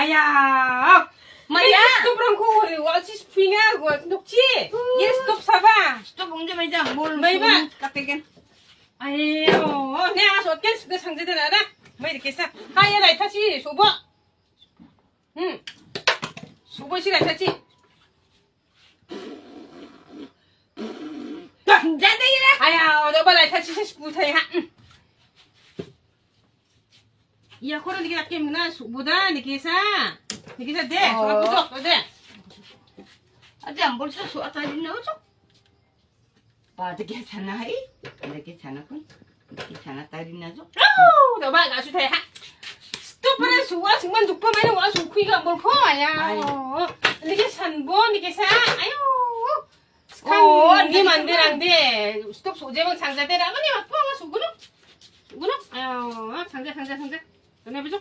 Aya! Maya! Stop rang ko hore wa chi spinga go nokchi. Yes stop saba. Stop ung jame jang bol. May ba? Kapigan. Ayo, ne a sot ken de sangje de na. May de kesa. Ha ya lai thachi sobo. Sobo si lai thachi. Jande ira. Aya, do ba lai thachi se spu thai ha. Ya khoro niki akke muna subuda niki sa. Niki sa de, so putok de. Ate ang bol sa su atari na uso. Pa de ke chana hai. De ke chana kun. De ke chana tari na jo. Oh, do ba ga su thai ha. Stop ra su wa singman dukpa mai na wa su khui ga bol kho aya. Niki sanbo niki sa. Ayo. Oh, 스칸 니 만드랑데 스톱 소재방 상자대 라마니 막 포함 수구노 수구노 아유 상자 상자 상자 전해보죠.